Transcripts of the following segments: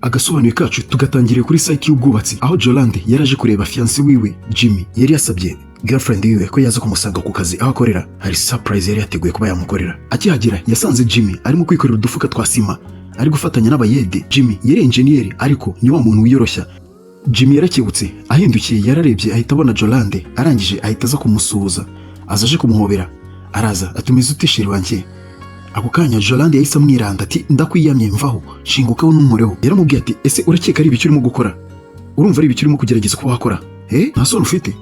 Agasobanuye kacu tugatangiriye kuri site y'ubwubatsi, aho Jolande yari aje kureba fiancé wiwe Jimmy. Yari yasabye girlfriend wiwe ko yaza kumusanga ku kazi aho akorera, hari surprise yari yateguye kuba yamukorera. Akihagera yasanze Jimmy arimo kwikorera udufuka twa sima, ari gufatanya n'abayede. Jimmy yari enjeniyeri, ariko ni wa muntu wiyoroshya. Jimmy yarakebutse, ahindukiye yararebye ahita abona Jolande, arangije ahita aza kumusuhuza, aza aje kumuhobera, araza atumiza ute, chéri wanjye? Ako kanya Jolande yahise amwiranda ati: "Ndakwiyamye, mvaho, shingukaho, ntunkoreho." Yaramubwiye ati: "Ese urakeka ari ibiki urimo gukora? Urumva ari ibiki urimo kugerageza kuba wakora? Eh, nta soni ufite?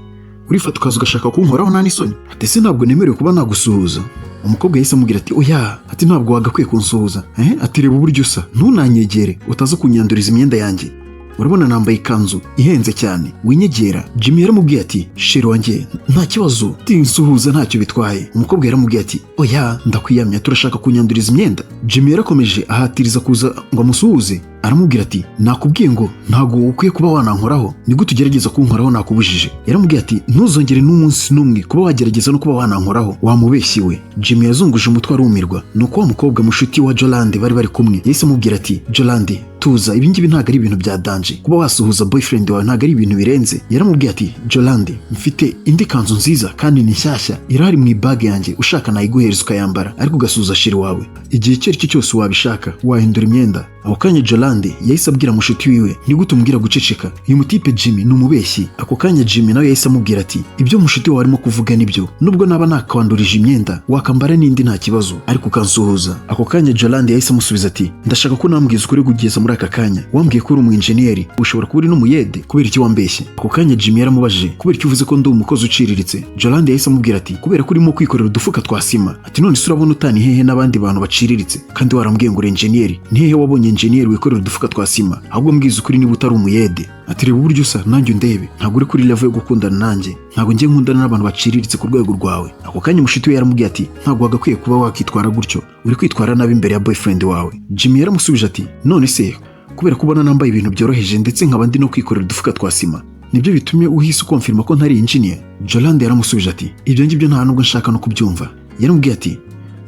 Urifata ukaza ugashaka kunkoraho, nta n'isoni?" Ati: "Ese ntabwo nemerewe kuba nagusuhuza?" Umukobwa yahise amubwira ati: "Oya," ati, "ntabwo wagakwiye kunsuhuza." Eh, ati: "Reba uburyo usa, ntunanyegere, utaza kunyanduriza imyenda yanjye. Urabona nambaye ikanzu ihenze cyane, winyegera." Jimmy yaramubwiye ati: "Chéri wanjye, nta kibazo, nsuhuza, ntacyo bitwaye." Umukobwa yaramubwiye ati: "Oya, ndakwiyamya, turashaka kunyanduriza imyenda." Jimmy yarakomeje ahatiriza kuza ngo amusuhuze, aramubwira ati: "Nakubwiye ngo ntabwo ukwiye kuba wanankoraho. Ni gute ugerageza kunkoraho nakubujije?" Yaramubwiye ati: "Ntuzongere n'umunsi n'umwe kuba wagerageza no kuba wanankoraho, wamubeshyi we." Jimmy yazunguje umutwe arumirwa. Nuko wa mukobwa mushuti wa Jolande bari bari kumwe yahise amubwira ati: "Jolande, tuza, ibi ngibi ntabwo ari ibintu bya danger. Kuba wasuhuza boyfriend wawe ntabwo ari ibintu birenze." Yaramubwiye ati: "Jolande, mfite indi kanzu nziza kandi ni nshyashya, irahari mu ibag yanjye. Ushaka nayiguhereza ukayambara, ariko ugasuhuza chéri wawe. Igihe icyo ari cyo cyose wabishaka wahindura imyenda." Ako kanya Jolande yahise abwira mushuti wiwe: "Nigute umbwira guceceka? Uyu mutipe Jimmy ni umubeshyi." Ako kanya Jimmy nawe yahise amubwira ati: "Ibyo mushuti wawe arimo kuvuga nibyo. Nubwo naba nakwandurije imyenda, wakambara n'indi, nta kibazo, ariko ukansuhuza." Ako kanya Jolande yahise amusubiza ati: "Ndashaka ko nambwiza ukuri. Kugeza muri aka kanya wambwiye ko uri umu enjeniyeri, ushobora kuba uri n'umuyede. Kubera iki wambeshye?" Ako kanya Jimmy yaramubajije: "Kubera iki uvuze ko ndi umukozi uciriritse?" Jolande yahise amubwira ati: "Kubera ko urimo kwikorera udufuka twa sima." Ati: "None se urabona utani hehe n'abandi bantu baciriritse, kandi warambwiye ngo uri enjeniyeri? Ni hehe wabonye enjeniyeri wikorera udufuka twa sima? Ahubwo mbwiza ukuri niba utari umuyede." Ati: "Reba uburyo usa, nanjye undebe, ntabwo uri kuri level yo gukundana nanjye. Ntabwo ngiye nkundana n'abantu baciriritse ku rwego rwawe." Ako kanya umushuti we yaramubwiye ati: "Ntabwo wagakwiye kuba wakitwara gutyo, uri kwitwara nabi imbere ya boyfriend wawe." Jimmy yaramusubije ati: "None se kubera ko ubona nambaye ibintu byoroheje, ndetse nkaba ndi no kwikorera udufuka twa sima, nibyo bitumye uhise ukonfirma ko ntari engineer?" Jolande yaramusubije ati: "Ibyo ngibyo nta nubwo nshaka no kubyumva." Yaramubwiye ati: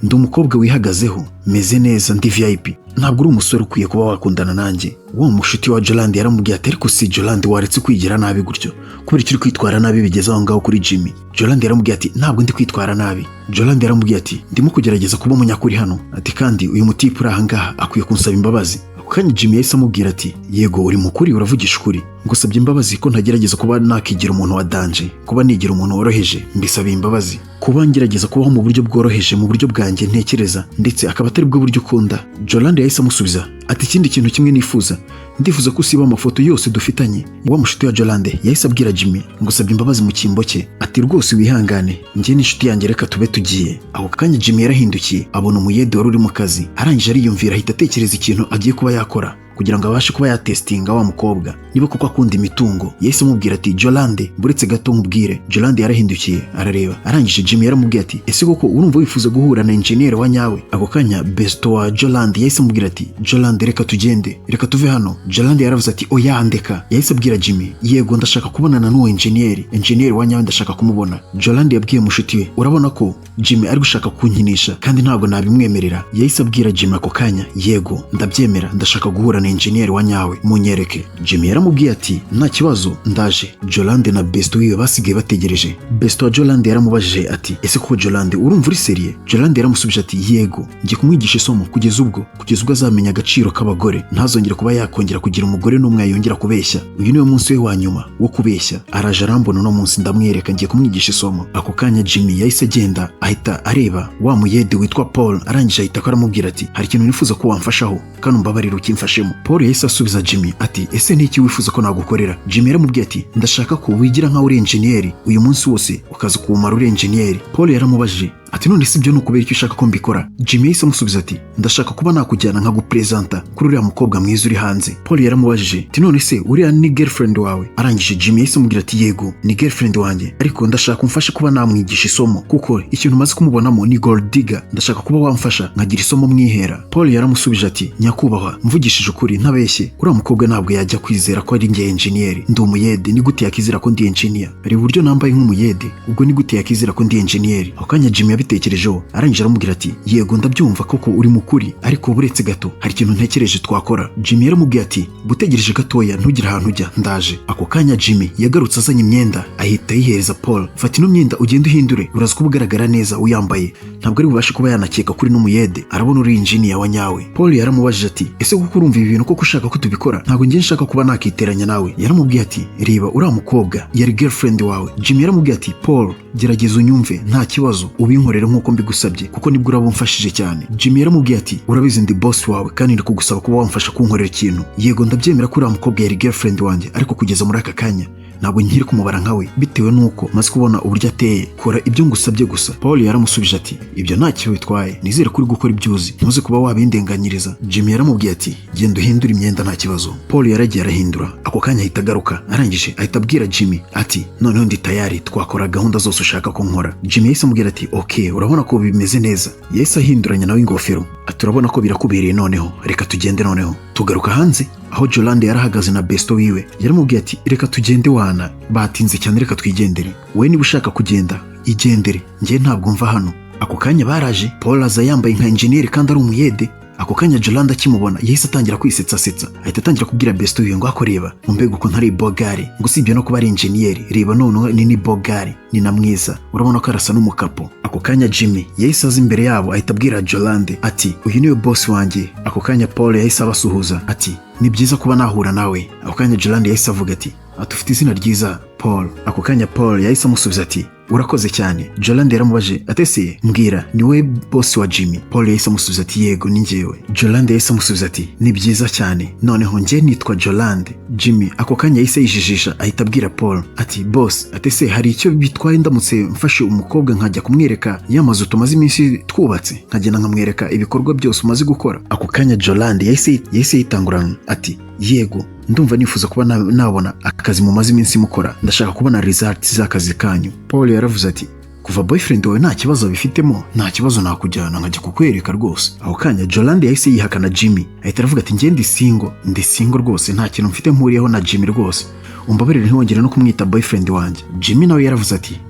"Ndi umukobwa wihagazeho, meze neza, ndi VIP. Ntabwo uri umusore ukwiye kuba wakundana nanjye." Uwo mushuti wa Jolande yaramubwiye ati: "Ariko si Jolande, waretse kwigira nabi gutyo? Kubera icyo uri kwitwara nabi bigeze aho ngaho kuri Jimmy?" Jolande yaramubwiye ati: "Ntabwo ndi kwitwara nabi." Jolande yaramubwiye ati: "Ndimo kugerageza kuba umunyakuri hano." Ati: "Kandi uyu mutipe uri aha ngaha akwiye kunsaba imbabazi." Ako kanya Jimmy yahise amubwira ati: "Yego, uri mukuri, uravugisha ukuri. Ngusabye imbabazi ko ntagerageza kuba nakigira umuntu wa danger, kuba nigira umuntu woroheje. Mbisabiye imbabazi kuba ngerageza kubaho mu buryo bworoheje, mu buryo bwanjye ntekereza, ndetse akaba atari bwo buryo ukunda." Jolande yahise amusubiza ati: "Ikindi kintu kimwe nifuza, ndifuza ko usiba amafoto yose dufitanye." Wa mushuti wa Jolande yahise abwira Jimmy: "Ngusabye imbabazi mu cyimbo cye." Ati: "Rwose wihangane, njye n'inshuti yanjye reka tube tugiye." Ako kanya Jimmy yarahindukiye abona umuyede wari uri mu kazi, arangije ariyumvira, ahita atekereza ikintu agiye kuba yakora kugira ngo abashe kuba yatesitinga wa mukobwa niba koko akunda imitungo. Yahise amubwira ati: "Jolande, buretse gato nkubwire." Jolande yarahindukiye arareba, arangije Jimmy yaramubwiye ati: "Ese koko urumva wifuza guhura na enjeniyeri wa nyawe?" Ako kanya besto wa Jolande yahise amubwira ati: "Jolande, reka tugende, reka tuve hano." Jolande yaravuze ati: "Oya, ndeka." Yahise abwira Jimmy: "Yego, ndashaka kubonana n'uwo enjeniyeri, enjeniyeri wa nyawe, ndashaka kumubona." Jolande yabwiye mushuti we: "Urabona ko Jimmy ari gushaka kunkinisha, kandi ntabwo nabimwemerera." Yahise abwira Jimmy ako kanya: "Yego, ndabyemera, ndashaka guhura na enjeniyeri wa nyawe, munyereke." Jimmy yaramubwiye ati: "Nta kibazo, ndaje." Jolande na besto wiwe basigaye bategereje. Besto wa Jolande yaramubajije ati: "Ese koko Jolande, urumva uri sérieux?" Jolande yaramusubije ati: "Yego, ngiye kumwigisha isomo kugeza ubwo azamenya agaciro k'abagore, ntazongere kuba yakongera kugira umugore n'umwe yongera kubeshya. Uyu niwe munsi we wa nyuma wo kubeshya. Araje arambona uno munsi, ndamwereka, ngiye kumwigisha isomo." Ako kanya Jimmy yahise agenda, ahita areba wa muyede witwa Paul, arangije ahita ko aramubwira ati: "Hari ikintu nifuza ko wamfashaho, kandi umbabarire ukimfashemo." Paul yahise asubiza Jimmy ati: "Ese ni iki wifuza ko nagukorera?" Jimmy yaramubwiye ati: "Ndashaka ko wigira nkaho uri enjeniyeri, uyu munsi wose ukaza kuwumara uri enjeniyeri." Paul yaramubajije ati: "None si ibyo ni ukubera icyo ushaka ko mbikora?" Jimmy yahise amusubiza ati: "Ndashaka kuba nakujyana nkaguperezanta kuri uriya mukobwa mwiza uri hanze." Paul yaramubajije ati: "None se uriya ni girlfriend wawe?" Arangije Jimmy yahise amubwira ati: "Yego, ni girlfriend wanjye, ariko ndashaka umfashe kuba namwigisha isomo, kuko ikintu umaze kumubonamo ni gold digger. Ndashaka kuba wamfasha nkagira isomo mwihera." Paul yaramusubije ati: "Nyakubahwa, mvugishije ukuri ntabeshye, uriya mukobwa ntabwo yajya kwizera ko ari njye enjeniyeri. Ndi umuyede, ni gute yakizera ko ndi engineer? Reba uburyo nambaye nk'umuyede, ubwo ni gute yakizera ko ndi enjeniyeri?" Ako kanya Jimmy yabitekerejeho, ahita avuga ati: "Nta kibazo, reka ngende Yabitekerejeho, arangije aramubwira ati: "Yego, ndabyumva koko uri mukuri, ariko buretse gato, hari ikintu ntekereje twakora." Jimmy yaramubwiye ati: "Butegereje gatoya, ntugire ahantu ujya, ndaje." Ako kanya Jimmy yagarutse azanye imyenda, ahita ayihereza Paul: "Fata ino myenda ugende uhindure, uraza kuba ugaragara neza uyambaye. Ntabwo ari bubashe kuba yanakeka kuri n'umuyede, arabona uri injiniya wa nyawe." Paul yaramubajije ati: "Ese kuko urumva ibi bintu koko ushaka ko tubikora? Ntabwo ngiye nshaka kuba nakiteranya nawe." Yaramubwiye ati: "Reba, uriya mukobwa yari girlfriend wawe." Jimmy yaramubwiye ati: "Paul, gerageza unyumve, nta kibazo, ubinkorere nk'uko mbigusabye, kuko nibwo uraba umfashije cyane." Jimmy yaramubwiye ati: "Urabizi ndi boss wawe, kandi ndi kugusaba kuba wamfasha kunkorera ikintu. Yego, ndabyemera ko uriya mukobwa yari girlfriend wanjye, ariko kugeza muri aka kanya ntabwo nkiri kumubara nkawe, bitewe n'uko maze kubona uburyo ateye. Kora ibyo ngusabye gusa." Paul yaramusubije ati: "Ibyo ntacyo bitwaye, nizere ko uri gukora ibyo uzi, ntuze kuba wabindenganyiriza." Jimmy yaramubwiye ati: "Genda uhindure imyenda, nta kibazo." Paul yaragiye arahindura, ako kanya ahita agaruka, arangije ahita abwira Jimmy ati: "Noneho ndi tayari, twakora gahunda zose ushaka ko nkora." Jimmy yahise amubwira ati: "Ok, urabona ko bimeze neza." Yahise ahinduranya nawe ingofero ati: "Urabona ko birakubereye, noneho reka tugende." Noneho tugaruka hanze aho Jolande yarahagaze na besto wiwe. Yaramubwiye ati: "Reka tugende wana, batinze cyane, reka twigendere. Wowe niba ushaka kugenda igendere, njye ntabwo mva hano." Ako kanya baraje, Paul aza yambaye nka enjeniyeri kandi ari umuyede. Ako kanya Jolanda akimubona yahise atangira kwisetsasetsa, ahita atangira kubwira besto wiwe ngo: "Ako reba ngo mbega ukuntu ari beau gars, ngo usibye no kuba ari enjeniyeri, reba noneho ni beau gars, ni na mwiza, urabona ko arasa n'umukapo." Ako kanya Jimmy yahise aza imbere yabo, ahita abwira Jolande ati: "Uyu niwe boss wanjye." Ako kanya Paul yahise abasuhuza ati: "Ni byiza kuba nahura nawe." Ako kanya Jolande yahise avuga ati: "Ufite izina ryiza, Paul." Ako kanya Paul yahise amusubiza ati: "Urakoze cyane." Jolande yaramubaje ati: "Ese mbwira, ni wowe boss wa Jimmy?" Paul yahise amusubiza ati: "Yego, ni njyewe." Jolande yahise amusubiza ati: "Ni byiza cyane, noneho njye nitwa Jolande." Jimmy ako kanya yahise yijijisha, ahita abwira Paul ati: "Boss," ati: "ese hari icyo bitwaye ndamutse mfashe umukobwa nkajya kumwereka ya mazu tumaze iminsi twubatse, nkagenda nkamwereka ibikorwa byose umaze gukora?" Ako kanya Jolande yahise yitangurana ati: "Yego, ndumva nifuza kuba nabona akazi mumaze iminsi mukora, ndashaka kubona results z'akazi kanyu." Paul yaravuze ati: "Kuva boyfriend wawe nta kibazo abifitemo, nta kibazo, nakujyana nkajya kukwereka rwose." Ako kanya Jolande yahise yihakana Jimmy, ahita aravuga ati: "Njye ndi single, ndi single rwose, nta kintu mfite mpuriyeho na Jimmy rwose, umbabarire ntiwongere no kumwita boyfriend wanjye." Jimmy nawe yaravuze ati: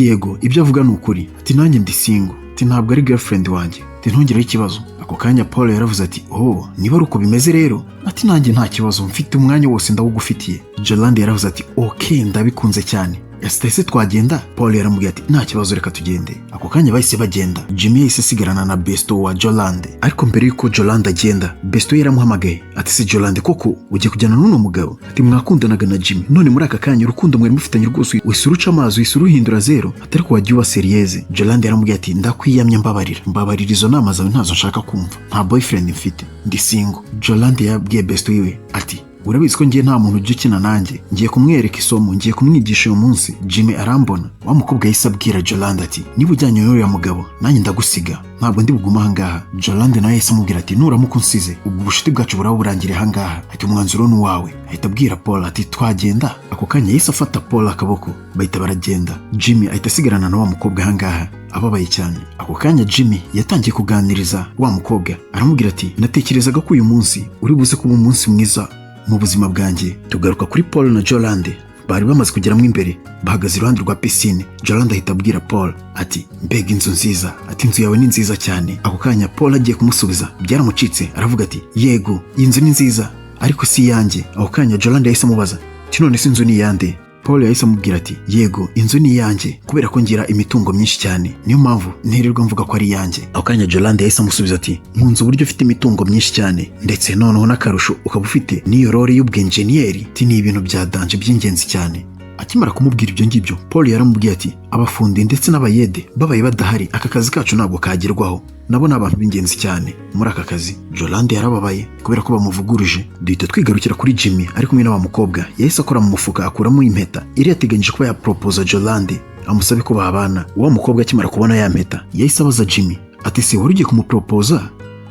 "Yego, ibyo avuga ni ukuri," ati: "nanjye ndi single," ati: "ntabwo ari girlfriend wanjye," ati: "ntongereho ikibazo." Ako kanya Paul yaravuze ati: "Oh, niba ari uko bimeze rero," ati: "nanjye nta kibazo mfite, umwanya wose ndawugufitiye." Jolande yaravuze ati: "Ok, ndabikunze cyane, ese twagenda?" Paul yaramubwiye ati: "Nta kibazo, reka tugende." Ako kanya bahise bagenda. Jimmy yahise asigarana na besto wa Jolande, ariko mbere y'uko Jolande agenda, besto yaramuhamagaye ati: "Se Jolande, koko ugiye kujyana n'uno mugabo?" Ati: "Mwakundanaga na Jimmy, none muri aka kanya urukundo mwari mufitanye rwose wese uruca amazi, wese uruhindura zero," ati: "ariko wagiye uba sérieuse." Jolande yaramubwiye ati: "Ndakwiyamye, mbabarira, mbabarira, izo nama zawe ntazo nshaka kumva, nta boyfriend mfite, ndi single." Jolande yabwiye besto wiwe ati: "Urabizi ko ngiye nta muntu ujya ukina nanjye, ngiye kumwereka isomo, ngiye kumwigisha uyu munsi Jimmy arambona." Wa mukobwa yahise abwira Jolande ati: "Niba ujyanye n'uriya mugabo, nanjye ndagusiga, ntabwo ndi bugume ahangaha." Jolande nawe yahise amubwira ati: "Nuramuka unsize, ubwo ubucuti bwacu buraba burangiriye ahangaha," ati: "umwanzuro ni uwawe." Ahita abwira Paul ati: "Twagenda." Ako kanya yahise afata Paul akaboko, bahita baragenda. Jimmy ahita asigarana na wa mukobwa ahangaha ababaye cyane. Ako kanya Jimmy yatangiye kuganiriza wa mukobwa, aramubwira ati: "Natekerezaga ko uyu munsi uri buze kuba umunsi mwiza mu buzima bwanjye." Tugaruka kuri Paul na Jolande, bari bamaze kugeramo imbere, bahagaze iruhande rwa pisine. Jolande ahita abwira Paul ati: "Mbega inzu nziza," ati: "inzu yawe ni nziza cyane." Ako kanya Paul agiye kumusubiza byaramucitse, aravuga ati: "Yego, iyi nzu ni nziza, ariko si iyanjye." Ako kanya Jolande yahise amubaza ati: "None se inzu ni iyande?" Paul yahise amubwira ati: "Yego, inzu ni iyanjye, kubera ko ngira imitungo myinshi cyane, niyo mpamvu ntirirwa mvuga ko ari iyanjye." Ako kanya Jolande yahise amusubiza ati: "Nkunze uburyo ufite imitungo myinshi cyane, ndetse noneho n'akarusho ukaba ufite n'iyo role y'ubwenjeniyeri," ati: "ni ibintu bya danger by'ingenzi cyane." Akimara kumubwira ibyo ngibyo, Paul yaramubwiye ati: "Abafundi ndetse n'abayede babaye badahari, aka kazi kacu ntabwo kagerwaho, nabo ni abantu b'ingenzi cyane muri aka kazi." Jolande yarababaye kubera ko bamuvuguruje. Duhita twigarukira kuri Jimmy ari kumwe na wa mukobwa. Yahise akora mu mufuka, akuramo impeta yari yateganyije kuba yaporopoza Jolande amusabe ko babana. Wa mukobwa akimara kubona ya mpeta yahise abaza Jimmy ati: "Se wari ugiye kumuporopoza?"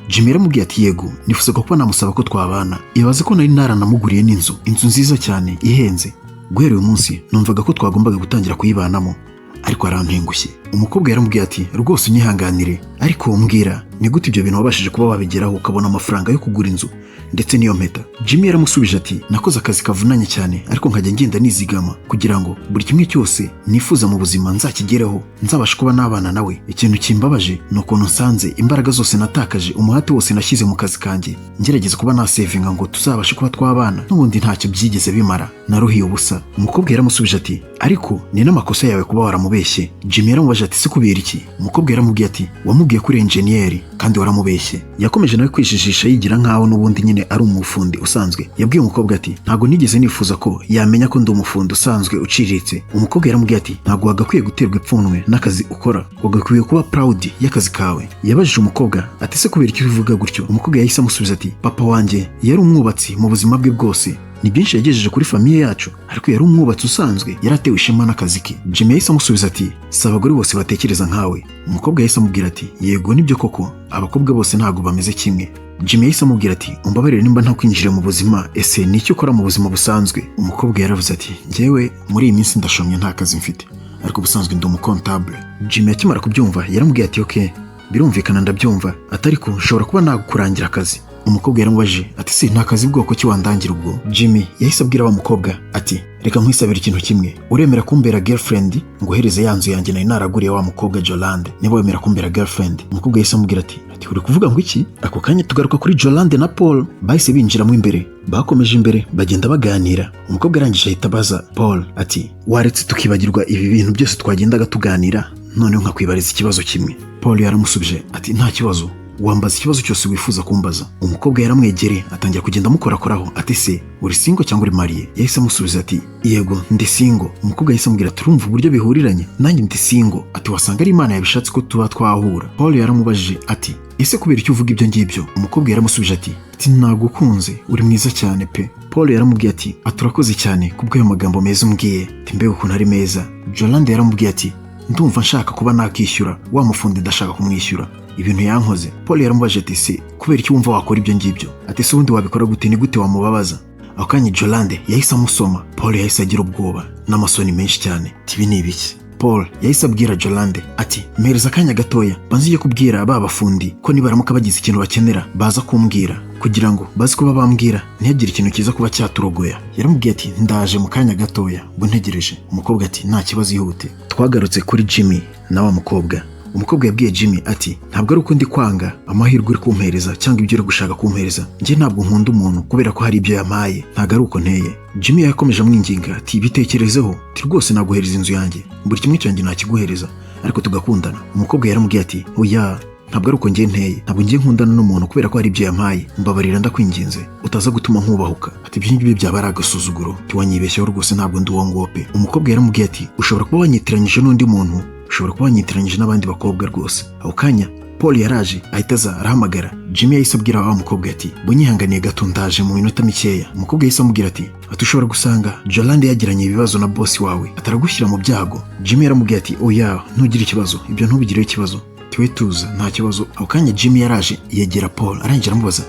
Jimmy yaramubwiye ati: "Yego, nifuzaga kuba namusaba ko twabana. Ibaze ko nari naranamuguriye n'inzu, inzu nziza cyane ihenze. Guhera uyu munsi numvaga ko twagombaga gutangira kuyibanamo, ariko arantengushye." Umukobwa yaramubwiye ati: "Rwose unyihanganire, ariko mbwira, ni gute ibyo bintu wabashije kuba wabigeraho, ukabona amafaranga yo kugura inzu ndetse n'iyo mpeta?" Jimmy yaramusubije ati: "Nakoze akazi kavunanye cyane, ariko nkajya ngenda nizigama kugira ngo buri kimwe cyose nifuza mu buzima nzakigereho, nzabashe kuba nabana nawe. Ikintu kimbabaje ni ukuntu nsanze imbaraga zose natakaje, umuhate wose nashyize mu kazi kanjye ngerageza kuba nasevinga ngo tuzabashe kuba twabana, n'ubundi ntacyo byigeze bimara, naruhiye ubusa." Umukobwa yaramusubije ati: "Ariko ni n'amakosa yawe kuba waramubeshye." Jimmy yaramubajije ati: "Se kubera iki?" Umukobwa yaramubwiye ati: "Wamubwiye ko uri enjeniyeri kandi waramubeshye." Yakomeje nawe kwijijisha, yigira nkaho n'ubundi nyine ari umufundi usanzwe. Yabwiye umukobwa ati: "Ntabwo nigeze nifuza ko yamenya ko ndi umufundi usanzwe uciriritse." Umukobwa yaramubwiye ati: "Ntabwo wagakwiye guterwa ipfunwe n'akazi ukora, wagakwiye kuba proud y'akazi kawe." Yabajije umukobwa ati: "Se kubera icyo ubivuga gutyo?" Umukobwa yahise amusubiza ati: "Papa wanjye yari umwubatsi mu buzima bwe bwose. Ni byinshi yagejeje kuri famille yacu, ariko yari umwubatsi usanzwe, yaratewe ishema n'akazi ke." Jimmy yahise amusubiza ati: "Si abagore bose batekereza nkawe." Umukobwa yahise amubwira ati: "Yego, nibyo koko, abakobwa bose ntabwo bameze kimwe." Jimmy yahise amubwira ati: "Umbabarire nimba ntakwinjira mu buzima, ese ni icyo ukora mu buzima busanzwe?" Umukobwa yaravuze ati: "Njyewe muri iyi minsi ndashomye, nta kazi mfite, ariko ubusanzwe ndi umukontabule." Jimmy akimara kubyumva yaramubwiye ati: "Okay, birumvikana, ndabyumva," ati, "ariko nshobora kuba nakurangira akazi." Umukobwa yaramubajije ati: "Se nta kazi bwoko ki wandangira ubwo?" Jimmy yahise abwira wa mukobwa ati: "Reka nkwisabira ikintu kimwe. Uremera kumbera girlfriend nguhereze ya nzu yanjye nari naraguriye wa mukobwa Jolande, niba wemera kumbera girlfriend?" Umukobwa yahise amubwira ati: "Uri kuvuga ngo iki?" Ako kanya tugaruka kuri Jolande na Paul. Bahise binjiramo imbere, bakomeje imbere bagenda baganira. Umukobwa arangije ahita abaza Paul ati: "Waretse tukibagirwa ibi bintu byose twagendaga tuganira, noneho nkakwibariza ikibazo kimwe?" Paul yaramusubije ati: "Nta kibazo, wambaza ikibazo cyose wifuza kumbaza." Umukobwa yaramwegereye, atangira kugenda amukorakoraho, ati: "Se uri single cyangwa uri marié?" Yahise amusubiza ati: "Yego, ndi single." Umukobwa yahise amubwira ati: "Urumva uburyo bihuriranye, nanjye ndi single." Ati: "Wasanga ari Imana yabishatse ko tuba twahura." Paul yaramubajije ati: "Ese kubera icyo uvuga ibyo ngibyo?" Umukobwa yaramusubije ati: "Nagukunze, uri mwiza cyane pe." Paul yaramubwiye ati: "Aturakoze cyane kubw'ayo magambo meza umbwiye." Ati: "Mbega ukuntu ari meza." Jolande yaramubwiye ati: "Ndumva nshaka kuba nakishyura wa mufundi, ndashaka kumwishyura ibintu yankoze." Paul yaramubajije ati: "Se kubera icyo wumva wakora ibyo ngibyo?" Ati: "Se ubundi wabikora gute? Ni gute wamubabaza?" Ako kanya Jolande yahise amusoma. Paul yahise agira ubwoba n'amasoni menshi cyane. Ati: "Ibi ni ibiki?" Paul yahise abwira Jolande ati: "Mpereza akanya gatoya, banze ujye kubwira ba bafundi ko nibaramuka bagize ikintu bakenera baza kumbwira, kugira ngo baze kuba bambwira, ntihagire ikintu kiza kuba cyaturogoya." Yaramubwiye ati: "Ndaje mu kanya gatoya, ngo ntegereje." Umukobwa ati: "Nta kibazo, ihute." Twagarutse kuri Jimmy na wa mukobwa. Umukobwa yabwiye Jimmy ati: "Ntabwo ari uko ndi kwanga amahirwe uri kumpereza cyangwa ibyo uri gushaka kumpereza. Njye ntabwo nkunda umuntu kubera ko hari ibyo yampaye, ntabwo ari uko nteye." Jimmy yakomeje amwinginga ati: "Bitekerezeho," ati, "rwose naguhereza inzu yanjye, buri kimwe cyanjye nakiguhereza, ariko tugakundana." Umukobwa yaramubwiye ati: "Oya, ntabwo ari uko njye nteye, ntabwo ngiye nkundana n'umuntu kubera ko hari ibyo yampaye. Mbabarira, ndakwinginze, utaza gutuma nkubahuka." Ati: "Ibyo ngibyo byaba ari agasuzuguro." Ntiwanyibeshyeho rwose, ntabwo ndi uwo nguwo pe. Umukobwa yaramubwiye ati: "Ushobora kuba wanyitiranyije n'undi muntu, ushobora kuba wanyitiranyije n'abandi bakobwa rwose." Ako kanya Paul yaraje, ahita aza arahamagara. Jimmy yahise abwira wa mukobwa ati: "Bunyihanganiye gato, ndaje mu minota mikeya." Umukobwa yahise amubwira ati: "Ushobora gusanga Jolande yagiranye ibibazo na boss wawe, ataragushyira mu byago." Jimmy yaramubwiye ati: "Oya, ntugire ikibazo, ibyo ntubigireho ikibazo, tiwe tuza, nta kibazo." Ako kanya Jimmy yaraje yegera Paul, arangije aramubaza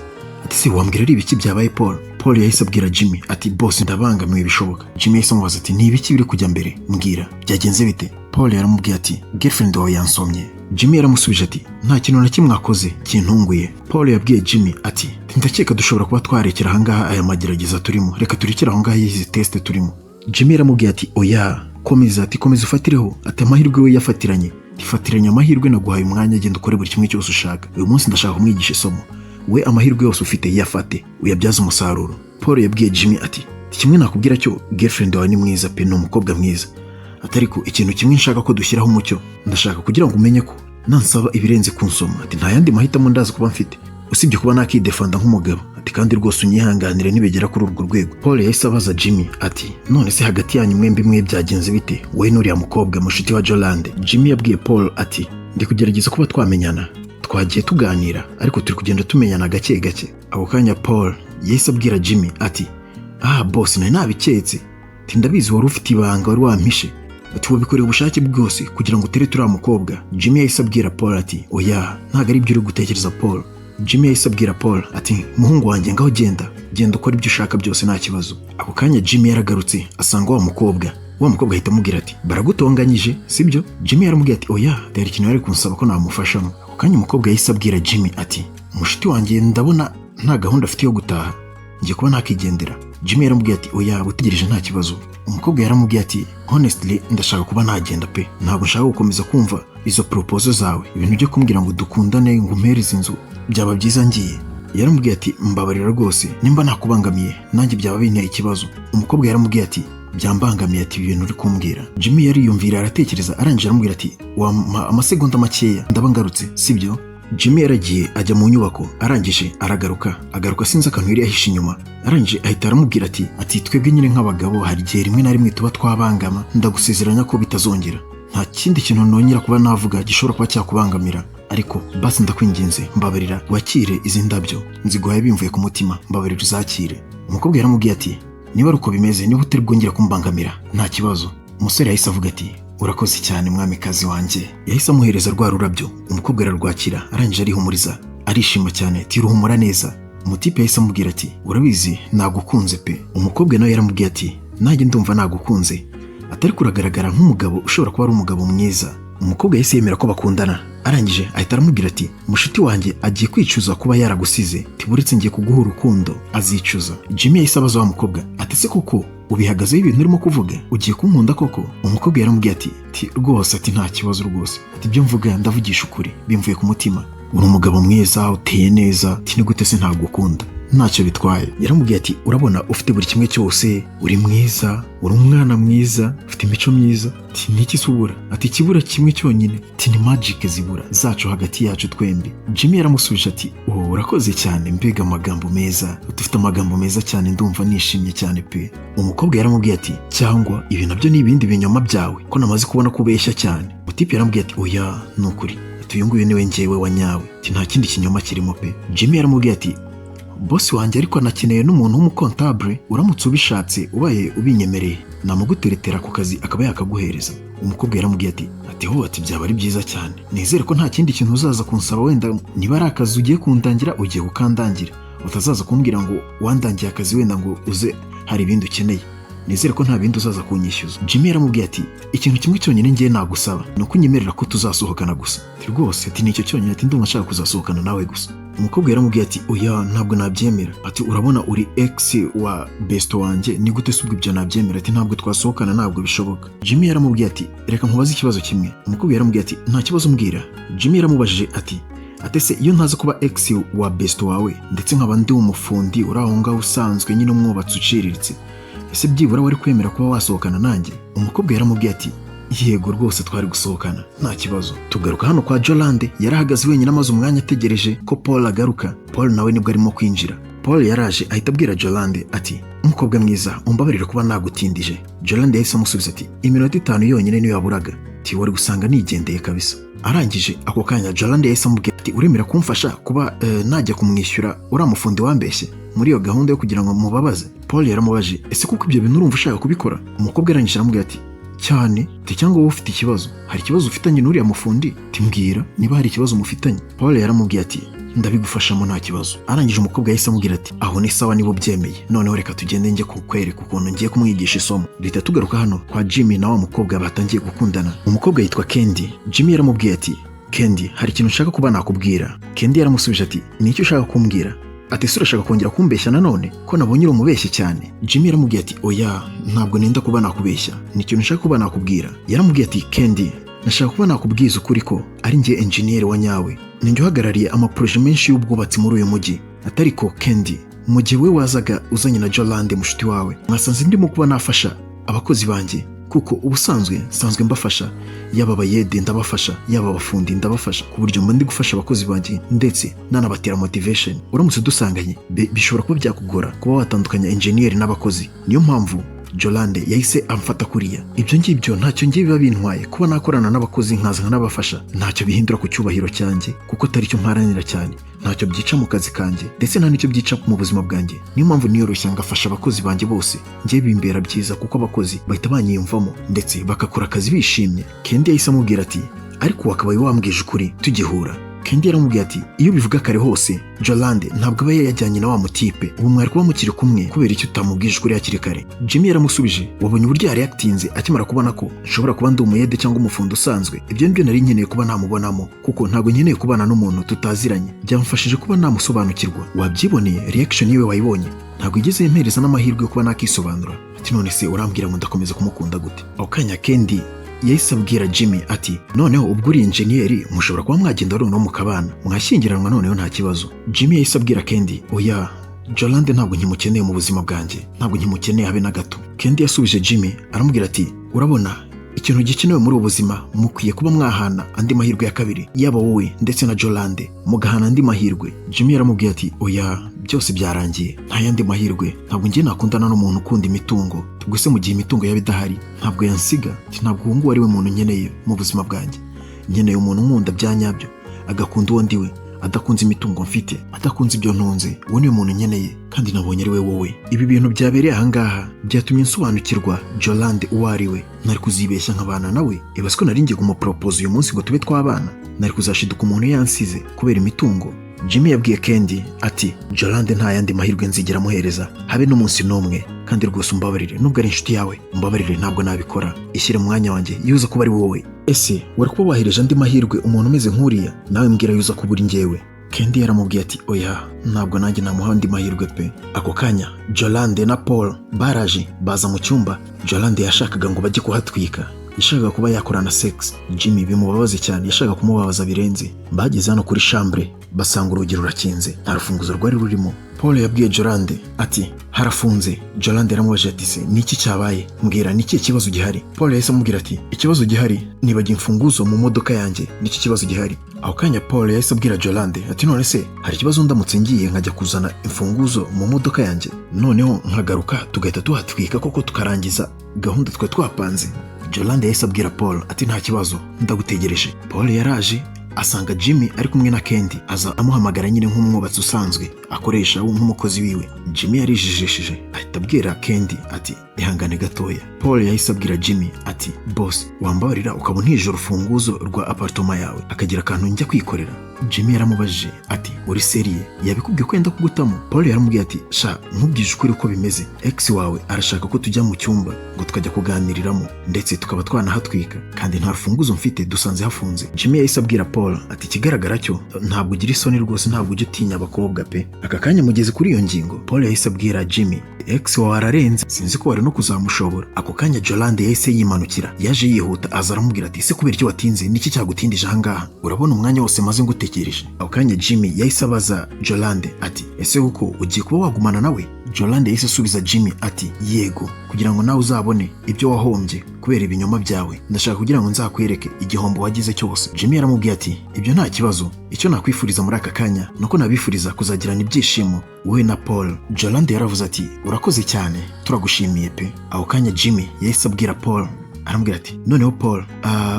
ati: "Se wambwira ari ibiki byabaye, Paul?" Paul yahise abwira Jimmy ati: "Boss, ndabangamiwe bishoboka." Jimmy yahise amubaza ati: "Ni ibiki biri kujya mbere? Mbwira, byagenze bite?" Paul yaramubwiye ati: "Girlfriend wawe yansomye." Jimmy yaramusubije ati: "Nta kintu na kimwe akoze kintunguye." Paul yabwiye Jimmy ati: "Ndakeka dushobora kuba twarekera ahangaha aya magerageza turimo, reka turekere aho ngaho izi test turimo." Jimmy yaramubwiye ati: "Oya, komeza," ati, "komeza ufatireho," ati, "amahirwe we yafatiranye, ifatiranye amahirwe, naguhaye umwanya, genda ukore buri kimwe cyose ushaka. Uyu munsi ndashaka kumwigisha isomo. We amahirwe yose ufite yafate, uyabyaze umusaruro." Paul yabwiye Jimmy ati: "Kimwe nakubwira cyo, girlfriend wawe ni mwiza pe, ni umukobwa mwiza." Ati: "Ariko ikintu kimwe nshaka ko dushyiraho umucyo, ndashaka kugira ngo umenye ko nansaba ibirenze kunsoma," ati, "nta yandi mahitamo ndazi kuba mfite usibye kuba nakidefanda nk'umugabo." Ati: "Kandi rwose unyihanganire nibigera kuri urwo rwego." Paul yahise abaza Jimmy ati: "None se hagati yanyu mwembi mwe byagenze bite, wowe n'uriya mukobwa mushuti wa Jolande?" Jimmy yabwiye Paul ati: "Ndi kugerageza kuba twamenyana, twagiye tuganira, ariko turi kugenda tumenyana gake gake." Ako kanya Paul yahise abwira Jimmy ati: "Ah boss, nari nabiketse." Ati: "Ndabizi wari ufite ibanga wari wampishe." Ati: "Wabikoreye ubushake bwose kugira ngo utere turiya mukobwa." Jimmy yahise abwira Paul ati: "Oya, ntabwo ari ibyo uri gutekereza, Paul." Jimmy yahise abwira Paul ati: "Muhungu wanjye, ngaho genda, genda ukora ibyo ushaka byose, nta kibazo." Ako kanya Jimmy yaragarutse, asanga wa mukobwa. Wa mukobwa ahita amubwira ati: "Baragutonganyije, sibyo?" Jimmy yaramubwiye ati: "Oya, dore ikintu yari kunsaba ko namufashamo." Ako kanya umukobwa yahise abwira Jimmy ati: "Mushuti wanjye ndabona nta gahunda afite yo gutaha, ngiye kuba nakigendera." Jimmy yaramubwiye ati: "Oya, utegereje nta kibazo." Umukobwa yaramubwiye ati: "Honestly, ndashaka kuba nagenda pe. Ntabwo nshaka gukomeza kumva izo proposal zawe, ibintu byo kumbwira ngo dukundane, ngo umpereze inzu. Byaba byiza ngiye." Yaramubwiye ati: "Mbabarira rwose nimba nakubangamiye, nanjye byaba binteye ikibazo." Umukobwa yaramubwiye ati: "Byambangamiye," ati: "ibintu uri kumbwira." Jimmy yariyumvira, aratekereza, arangije aramubwira ati: "Wampa amasegonda makeya, ndaba ngarutse, sibyo?" Jimmy yaragiye ajya mu nyubako, arangije aragaruka. Agaruka sinzi akantu yari yahishe inyuma. Arangije ahita aramubwira ati: "Twebwe nyine nk'abagabo hari igihe rimwe na rimwe tuba twabangama. Ndagusezeranya ko bitazongera. Nta kindi kintu nongera kuba navuga gishobora kuba cyakubangamira, ariko basi ndakwinginze, mbabarira wakire izi ndabyo, nziguhaye bimvuye ku mutima, mbabarira uzakire." Umukobwa yaramubwiye ati: "Niba ari uko bimeze, niba utari bwongera kumbangamira, nta kibazo." Umusore yahise avuga ati: "Urakoze cyane, mwamikazi wanjye." Yahise amuhereza rwa rurabyo, umukobwa ararwakira, arangije arihumuriza, arishima cyane ati: "Ruhumura neza." Umutipe yahise amubwira ati: "Urabizi, nagukunze pe." Umukobwa nawe yaramubwiye ati: "Nanjye ndumva nagukunze, atari kuragaragara nk'umugabo ushobora kuba ari umugabo mwiza." Umukobwa yahise yemera ko bakundana. Arangije ahita aramubwira ati: "Mushuti wanjye agiye kwicuza kuba yaragusize, tiburetse ngiye kuguha urukundo, azicuza." Jimmy yahise abaza wa mukobwa ati: "Ese koko ubihagazeho ibintu urimo kuvuga? Ugiye kunkunda koko?" Umukobwa yaramubwiye ati: "Rwose," ati: "nta kibazo rwose," ati: "ibyo mvuga ndavugisha ukuri, bimvuye ku mutima. Uri umugabo mwiza, uteye neza," ati: "ni gute se ntagukunda? Ntacyo bitwaye." Yaramubwiye ati: "Urabona ufite buri kimwe cyose, uri mwiza, uri umwana mwiza, ufite imico myiza," ati: "niki se ubura?" Ati: "Ikibura kimwe cyonyine," ati: "ni magic zibura zacu hagati yacu twembi." Jimmy yaramusubije ati: "Oh, urakoze cyane, mbega amagambo meza, ufite amagambo meza cyane, ndumva nishimye cyane pe." Umukobwa yaramubwiye ati: "Cyangwa ibi nabyo ni ibindi binyoma byawe, ko namaze kubona ko ubeshya cyane?" Mutipe yaramubwiye ati: "Oya, ni ukuri," ati: "uyu nguyu niwe njyewe wa nyawe," ati: "nta kindi kinyoma kirimo pe." Jimmy yaramubwiye ati: "Boss wanjye ariko anakeneye n'umuntu w'umukontabure. Uramutse ubishatse, ubaye ubinyemereye, namuguteretera ku kazi akaba yakaguhereza." Umukobwa yaramubwiye ati: "Ho," ati: "byaba ari byiza cyane. Nizere ko nta kindi kintu uzaza kunsaba. Wenda niba ari akazi ugiye kundangira, ugiye kukandangira, utazaza kumbwira ngo wandangiye akazi, wenda ngo uze hari ibindi ukeneye. Nizere ko nta bindi uzaza kunyishyuza." Jimmy yaramubwiye ati: "Ikintu kimwe cyonyine ngiye nagusaba ni uko unyemerera ko tuzasohokana gusa." Ati: "Rwose," ati: "nicyo cyonyine," ati: "ndumva nshaka kuzasohokana nawe gusa." Umukobwa yaramubwiye ati: "Oya, ntabwo nabyemera," ati: "urabona uri ex wa besto wanjye, ni gute se ubwo ibyo nabyemera?" Ati: "Ntabwo twasohokana, ntabwo bishoboka." Jimmy yaramubwiye ati: "Reka nkubaze ikibazo kimwe." Umukobwa yaramubwiye ati: "Nta kibazo, mbwira." Jimmy yaramubajije ati: "Ese iyo ntaza kuba ex wa besto wawe, ndetse nkaba ndi umufundi uri aho ngaho usanzwe nyine, umwubatsi uciriritse, ese byibura wari kwemera kuba wasohokana nanjye?" Umukobwa yaramubwiye ati: "Yego rwose, twari gusohokana nta kibazo." Tugaruka hano kwa Jolande. Yarahagaze wenyine, amaze umwanya ategereje ko Paul agaruka. Paul nawe nibwo arimo kwinjira. Paul yaraje ahita abwira Jolande ati: "Umukobwa mwiza, umbabarire kuba nagutindije." Jolande yahise amusubiza ati: "Iminota 5 yonyine niyo yaburaga," ati: "wari gusanga nigendeye kabisa." Arangije ako kanya Jolande yahise amubwira ati: "Uremera kumfasha kuba najya kumwishyura uriya mufundi wambeshye muri iyo gahunda yo kugira ngo mubabaze?" Paul yaramubaje: "Ese kuko ibyo bintu urumva ushaka kubikora?" Umukobwa arangije aramubwira ati: "Cyane," ati: "cyangwa wowe ufite ikibazo? Hari ikibazo ufitanye n'uriya mufundi? Timbwira niba hari ikibazo mufitanye." Paul yaramubwiye ati: "Ndabigufashamo, nta kibazo." Arangije umukobwa yahise amubwira ati: "Aho ni sawa niba ubyemeye. Noneho reka tugende njye kukwereka ukuntu ngiye kumwigisha isomo." Duhita tugaruka hano kwa Jimmy na wa mukobwa batangiye gukundana. Umukobwa yitwa Kendi. Jimmy yaramubwiye ati: "Kendi, hari ikintu nshaka kuba nakubwira." Kendi yaramusubije ati: "Ni icyo ushaka kumbwira?" Ati: "Ese urashaka kongera kumbeshya nanone, ko nabonye uri umubeshyi cyane?" Jimmy yaramubwiye ati: "Oya, ntabwo nenda kuba nakubeshya, ni ikintu nshaka kuba nakubwira." Yaramubwiye ati: "Kendi, nashaka kuba nakubwiza ukuri ko ari njye enjeniyeri wa nyawe, ni njye uhagarariye amaprojet menshi y'ubwubatsi muri uyu mujyi." Atariko Kendi, mu gihe we wazaga uzanye na Jolande mushuti wawe, mwasanze ndimo kuba nafasha abakozi banjye, kuko ubusanzwe nsanzwe mbafasha, yaba abayede ndabafasha, yaba abafundi ndabafasha, ku buryo mba ndi gufasha abakozi banjye ndetse nanabatera motivation. Uramutse dusanganye bishobora kuba byakugora kuba watandukanya enjeniyeri n'abakozi. Niyo mpamvu Jolande yahise amfata kuriya. Ibyo ngibyo ntacyo ngiye biba bintwaye kuba nakorana n'abakozi nkaza nkanabafasha. Ntacyo bihindura ku cyubahiro cyanjye, kuko atari cyo mparanira cyane. Ntacyo byica mu kazi kanjye, ndetse nta n'icyo byica mu buzima bwanjye. Niyo mpamvu niyoroshya ngafasha abakozi banjye bose. Ngiye bimbera byiza kuko abakozi bahita banyiyumvamo ndetse bagakora akazi bishimye." Kendi yahise amubwira ati: "Ariko wakabaye wambwije ukuri tugihura." Kendi yaramubwiye ati: "Iyo bivuga kare hose, Jolande ntabwo aba yajyanye na wa mutipe, ubu mwari kuba mukiri kumwe. Kubera icyo utamubwije ukuri hakiri kare?" Jimmy yaramusubije: "Wabonye uburyo yareactinze akimara kubona ko nshobora kuba ndi umuyede cyangwa umufundi usanzwe? Ibyo nibyo nari nkeneye kuba namubonamo, kuko ntabwo nkeneye kubana n'umuntu tutaziranye. Byamfashije kuba namusobanukirwa. Wabyiboneye, reaction yiwe wayibonye, ntabwo igeze yempereza n'amahirwe yo kuba nakisobanura." Ati: "None se urambwira ngo ndakomeza kumukunda gute?" Ako kanya Kendi yahise abwira Jimmy ati: "Noneho ubwo uri enjeniyeri, mushobora kuba mwagenda noneho mukabana, mwashyingiranwa, noneho nta kibazo." Jimmy yahise abwira Kendi: "Oya, Jolande ntabwo nkimukeneye mu buzima bwanjye, ntabwo nkimukeneye habe na gato." Kendi yasubije Jimmy aramubwira ati: "Urabona, ikintu gikenewe muri ubu buzima, mukwiye kuba mwahana andi mahirwe ya kabiri, yaba wowe ndetse na Jolande, mugahana andi mahirwe." Jimmy yaramubwiye ati: "Oya, byose byarangiye, nta yandi mahirwe. Ntabwo ngiye nakundana n'umuntu ukunda imitungo. Ubwo se mu gihe imitungo yaba idahari, ntabwo yansiga?" Ati: "Ntabwo uwo nguwo ari we muntu nkeneye mu buzima bwanjye. Nkeneye umuntu unkunda bya nyabyo, agakunda uwo ndiwe, adakunze imitungo mfite, adakunze ibyo ntunze. Uwo niwe muntu nkeneye, kandi nabonye ari we wowe. Ibi bintu byabereye ahangaha byatumye nsobanukirwa Jolande uwo ari we. Nari kuzibeshya nkabana nawe. Ibaze ko nari ngiye kumuporopoza uyu munsi ngo tube twabana, nari kuzashiduka umuntu yansize kubera imitungo." Jimmy yabwiye Kendi ati: "Jolande nta yandi mahirwe nzigera amuhereza, habe n'umunsi n'umwe. Kandi rwose umbabarire, nubwo ari inshuti yawe, umbabarire, ntabwo nabikora. Ishyire mu mwanya wanjye, iyo uza kuba ari wowe, ese wari kuba wahereje andi mahirwe umuntu umeze nk'uriya? Nawe mbwira, yuza kuba uri njyewe." Kendi yaramubwiye ati: "Oya, ntabwo nanjye namuha andi mahirwe pe." Ako kanya Jolande na Paul baraje, baza mu cyumba. Jolande yashakaga ngo bajye kuhatwika, yashakaga kuba yakorana sex Jimmy bimubabaze cyane, yashakaga kumubabaza birenze. Bageze hano kuri chambre, basanga urugi rurakinze, nta rufunguzo rwari rurimo. Paul yabwiye Jolande ati: "Harafunze." Jolande yaramubajije ati: "Se ni iki cyabaye? Mbwira, ni ikihe kibazo gihari?" Paul yahise amubwira ati: "Ikibazo gihari, nibagiwe imfunguzo mu modoka yanjye, nicyo kibazo gihari." Ako kanya Paul yahise abwira Jolande ati: "None se hari ikibazo ndamutse ngiye nkajya kuzana imfunguzo mu modoka yanjye, noneho nkagaruka tugahita tuhatwika koko, tukarangiza gahunda twari twapanze?" Jolande yahise abwira Paul ati: "Nta kibazo, ndagutegereje." Paul yaraje asanga Jimmy ari kumwe na Kendi, aza amuhamagara nyine nk'umwubatsi usanzwe akoresha nk'umukozi wiwe. Jimmy yarijijishije, ahita abwira Kendi ati: "Ihangane gatoya." Paul yahise abwira Jimmy ati: "Boss, wambabarira ukaba untije urufunguzo rwa appartement yawe, akagira akantu njya kwikorera?" Jimmy yaramubajije ati: "Uri sérieux? Yabikubwiye ko yenda kugutamo?" Paul yaramubwiye ati: "Sha, nkubwije ukuri uko bimeze, ex wawe arashaka ko tujya mu cyumba ngo tukajya kuganiriramo, ndetse tukaba twanahatwika, kandi nta rufunguzo mfite, dusanze hafunze." Jimmy yahise abwira Paul ati: "Ikigaragara cyo ntabwo ugira isoni rwose, ntabwo ujya utinya abakobwa pe." Aka kanya mugeze kuri iyo ngingo, Paul yahise abwira Jimmy: "Ex wawe ararenze, sinzi ko wari no kuzamushobora." Ako kanya Jolande yahise yimanukira, yaje yihuta, aza aramubwira ati: "Ese kubera icyo watinze? Niki cyagutindije ahangaha? Urabona umwanya wose maze ngutegereje." Ako kanya Jimmy yahise abaza Jolande ati: "Ese kuko ugiye kuba wagumana nawe?" Jolande yahise asubiza Jimmy ati: "Yego, kugira ngo nawe uzabone ibyo wahombye kubera ibinyoma byawe. Ndashaka kugira ngo nzakwereke igihombo wagize cyose." Jimmy yaramubwiye ati: "Ibyo nta kibazo. Icyo nakwifuriza muri aka kanya ni uko nabifuriza kuzagirana ibyishimo, wowe na Paul." Jolande yaravuze ati: "Urakoze cyane, turagushimiye pe." Ako kanya Jimmy yahise abwira Paul, aramubwira ati: "Noneho Paul,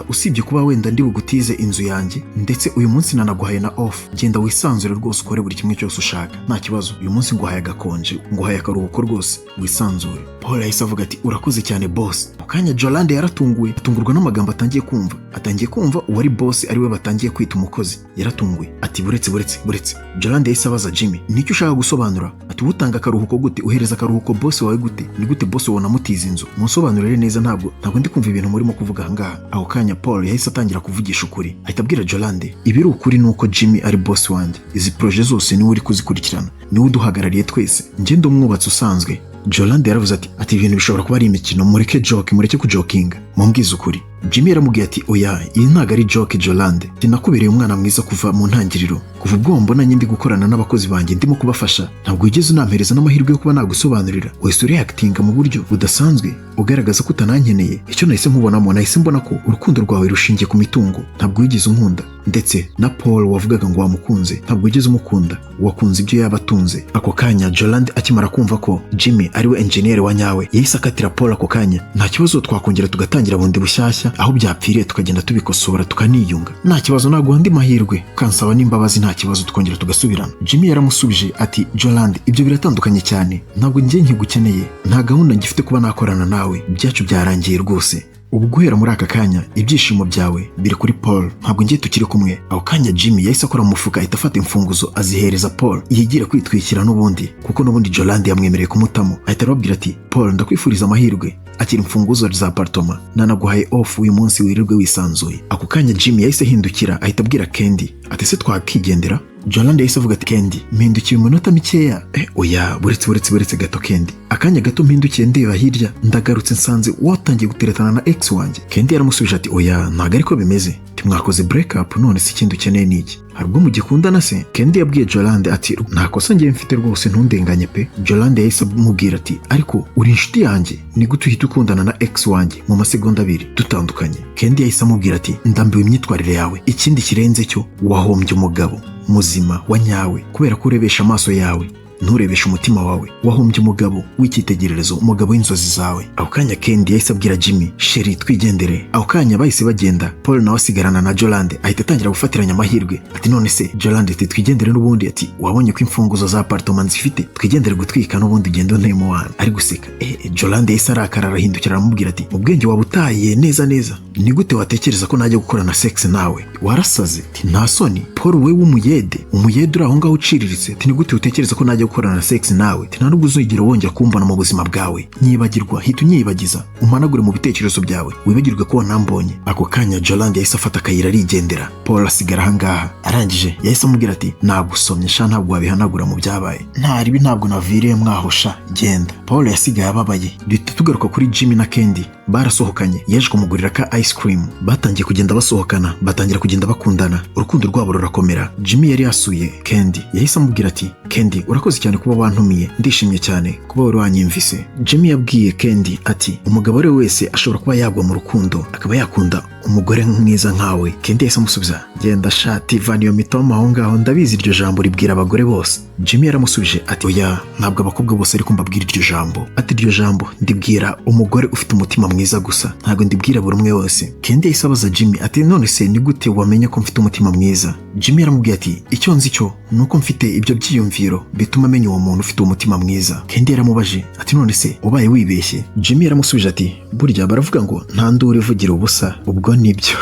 usibye kuba wenda ndi bugutize inzu yanjye, ndetse uyu munsi nanaguhaye na off, genda wisanzure rwose, ukore buri kimwe cyose ushaka, nta kibazo. Uyu munsi nguhaye agakonje, nguhaye akaruhuko rwose, wisanzure." Paul yahise avuga ati: "Urakoze cyane, boss." Ako kanya Jolande yaratunguwe, atungurwa n'amagambo atangiye kumva, atangiye kumva uwari boss ariwe batangiye kwita umukozi. Yaratunguwe ati: "Buretse, buretse, buretse." Jolande yahise abaza Jimmy: "Nicyo ushaka gusobanura?" Ati: "Utanga akaruhuko gute? Uhereza akaruhuko boss wawe gute? Ni gute boss wawe unamutiza inzu? Munsobanurire neza, ntabwo ndi kumva ibintu murimo kuvuga ahangaha." Ako kanya Paul yahise atangira kuvugisha ukuri, ahita abwira Jolande: "Ibiri ukuri ni uko Jimmy ari boss wanjye. Izi projet zose niwe uri kuzikurikirana, niwe uduhagarariye twese, njye ndi umwubatsi usanzwe." Jolande yaravuze ati: "Ibintu bishobora kuba ari imikino, mureke joke, mureke kujokinga, mumbwize ukuri." Jimmy yaramubwiye ati: "Oya, iyi ntabwo ari joke, Jolande. Nakubereye umwana mwiza kuva mu ntangiriro, kuva ubwo mbona ndi gukorana n'abakozi banjye, ndimo kubafasha. Ntabwo wigeze unampereza n'amahirwe yo kuba nagusobanurira. Wahise ureactinga mu buryo budasanzwe, ugaragaza ko utanankeneye. Icyo nahise nkubonamo, nahise mbona ko urukundo rwawe rushingiye ku mitungo. Ntabwo wigeze unkunda, ndetse na Paul wavugaga ngo wamukunze, ntabwo wigeze umukunda, wakunze ibyo yaba atunze." Ako kanya Jolande akimara kumva ko Jimmy ariwe engineer wa nyawe, yahise akatira Paul ako kanya: "Nta kibazo, twakongera tugatangira bundi bushyashya, aho byapfiriye tukagenda tubikosora, tukaniyunga. Nta kibazo, naguha andi mahirwe, ukansaba n'imbabazi, nta kibazo, tukongera tugasubirana." Jimmy yaramusubije ati: "Jolande, ibyo biratandukanye cyane. Ntabwo njye nkigukeneye, nta gahunda ngifite kuba nakorana nawe, ibyacu byarangiye rwose." Ubu guhera muri aka kanya ibyishimo byawe biri kuri Paul, ntabwo ngiye tukiri kumwe." Ako kanya Jimmy yahise akora mu mufuka, ahita afata imfunguzo azihereza Paul yigire kwitwikira n'ubundi, kuko n'ubundi Jolande yamwemereye kumutamo. Ahita arababwira ati: "Paul, ndakwifuriza amahirwe, akira imfunguzo za appartement, nanaguhaye off uyu munsi, wirirwe wisanzuye." Ako kanya Jimmy yahise ahindukira, ahita abwira Candy ati: "Ese twakigendera?" Jolande yahise avuga ati: "Candy, mpindukiye iminota mikeya." "Eh, oya, buretse, buretse, buretse gato Candy, akanya gato mpindukiye ndeba hirya, ndagarutse nsanze watangiye guteretana na ex wanjye." Candy yaramusubije ati: "Oya, ntabwo ariko bimeze, timwakoze break up, none se ikindi ukeneye ni iki? Hari ubwo mugikundana se?" Candy yabwiye Jolande ati: "Nta kosa ngiye mfite rwose, ntundenganye pe." Jolande yahise amubwira ati: "Ariko uri inshuti yanjye, ni gute uhita ukundana na ex wanjye mu masegonda 2 dutandukanye?" Candy yahise amubwira ati: "Ndambiwe imyitwarire yawe, ikindi kirenze cyo wahombye umugabo muzima wa nyawe kubera ko urebesha amaso yawe nturebeshe umutima wawe. Wahombye umugabo w'icyitegererezo, umugabo w'inzozi zawe." Ako kanya Candy yahise abwira Jimmy: "Chéri, twigendere." Ako kanya bahise bagenda, Paul nawe asigarana na Jolande, ahita atangira gufatiranya amahirwe ati: "None se Jolande," ati, "twigendere n'ubundi," ati, "wabonye ko imfunguzo za appartement nzifite, twigendere gutwika n'ubundi, ugende untemo wana." Ari guseka. Jolande yahise arakara, arahindukira, aramubwira ati: "Mu bwenge waba utaye neza neza, ni gute watekereza ko najya gukorana sex nawe? Warasaze?" Ati: "Nta soni Paul, we w'umuyede, umuyede uri aho ngaho uciriritse," ati, "ni gute utekereza ko najya gukorana sex nawe?" Ati: "Nta nubwo uzigera wongera kumbona mu buzima bwawe, nyibagirwa, hita unyibagiza, umpanagure mu bitekerezo byawe, wibagirwe ko wanambonye." Ako kanya Jolande yahise afata akayira arigendera, Paul asigara ahangaha. Arangije yahise amubwira ati: "Nagusomye sha, ntabwo wabihanagura mu byabaye, nta ribi, ntabwo naviriye mwaho sha, genda." Paul yasigaye ababaye. Duhita tugaruka kuri Jimmy na Candy. Barasohokanye, yaje kumugurira ka ice cream, batangiye kugenda basohokana, batangira kugenda bakundana, urukundo rwabo rurakomera. Jimmy yari yasuye Candy, yahise amubwira ati: "Candy, urakoze cyane kuba wantumiye, ndishimye cyane kuba wari wanyimvise." Jimmy yabwiye Candy ati: "Umugabo ari we wese ashobora kuba yagwa mu rukundo, akaba yakunda umugore mwiza nkawe." Candy yahise amusubiza: "Genda shati, vana iyo mitoma aho ngaho, ndabizi iryo jambo ribwira abagore bose." Jimmy yaramusubije ati: "Oya, ntabwo abakobwa bose ariko mbabwira iryo jambo," ati, "iryo jambo ndibwira umugore ufite umutima mwiza gusa, ntabwo ndibwira buri umwe wese." Candy yahise abaza Jimmy ati: "None se ni gute wamenye ko mfite umutima mwiza?" Jimmy yaramubwiye ati: "Icyo nzi cyo ni uko mfite ibyo byiyumviro bituma amenya uwo muntu ufite umutima mwiza." Candy yaramubaje ati: "None se ubaye wibeshye?" Jimmy yaramusubije ati: "Burya baravuga ngo nta nduru ivugira ubusa, ubwo nibyo."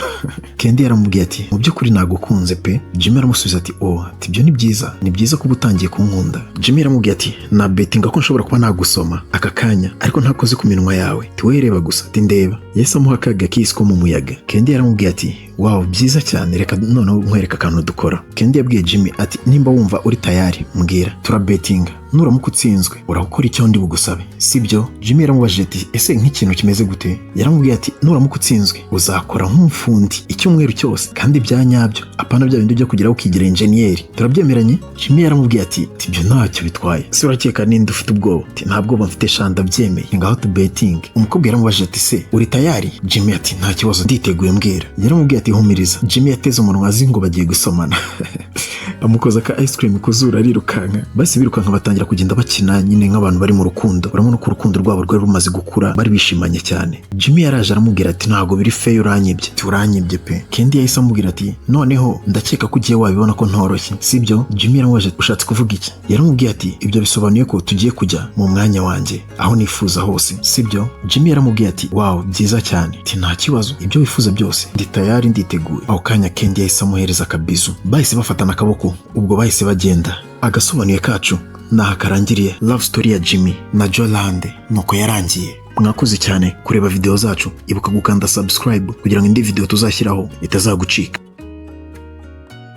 Candy yaramubwiye ati: "Mu by'ukuri nagukunze pe." Jimmy aramusubiza ati: "Oh," ati, "ibyo ni byiza, ni byiza kuba utangiye kunkunda." Jimmy yaramubwiye ati: "Na betinga ko nshobora kuba nagusoma aka kanya ariko ntakoze ku minwa yawe," ati, "wowe reba gusa," ati, "ndeba." Yahise amuha akaga kiss ko mu muyaga. Candy yaramubwiye ati: "Wow, byiza cyane, reka noneho nkwereka akantu dukora." Candy yabwiye Jimmy ati: "Nimba wumva uri tayari mbwira, turabetinga, nuramuka utsinzwe urakora icyo ndi bugusabe, sibyo?" Jimmy yaramubajije ati: "Ese nk'ikintu kimeze gute?" Yaramubwiye ati: "Nuramuka utsinzwe uzakora nk'umufundi icyumweru cyose, kandi bya nyabyo, apana bya bindi byo kugira ukigira enjeniyeri, turabyemeranye?" Jimmy yaramubwiye ati: "Ibyo ntacyo bitwaye, se urakeka ninde ufite ubwoba?" Ati: "Nta bwoba mfite sha, ndabyemeye, ngaho tubetinge." Umukobwa yaramubajije ati: "Se uri tayari?" Jimmy ati: "Nta kibazo, nditeguye, mbwira." Yaramubwiye ati: "Humiriza." Jimmy yateze umunwa azi ngo bagiye gusomana, amukoza ka ice cream ku zuru, arirukanka. Basi birukanka, batangira kugenda bakina nyine nk'abantu bari mu rukundo. Urabona ko urukundo rwabo rwari rumaze gukura, bari bishimanye cyane. Jimmy yaraje aramubwira ati: "Ntabwo biri fair, uranyibye," ati, "uranyibye pe." Candy yahise amubwira ati: "Noneho ndakeka ko ugiye wabibona ko ntoroshye, sibyo?" Jimmy yaramubajije ati: "Ushatse kuvuga iki?" Yaramubwiye ati: "Ibyo bisobanuye ko tugiye kujya mu mwanya wanjye aho nifuza hose, sibyo?" Jimmy yaramubwiye ati: "Wow, byiza cyane," ati, "nta kibazo, ibyo wifuza byose ndi tayari, nditeguye." Aho kanya Candy yahise amuhereza akabizu, bahise bafatana akaboko, ubwo bahise bagenda. Agasobanuye kacu naha karangiriye. Love story ya Jimmy na Jolande nuko yarangiye. Mwakoze cyane kureba video zacu. Ibuka gukanda subscribe kugira ngo indi video tuzashyiraho itazagucika.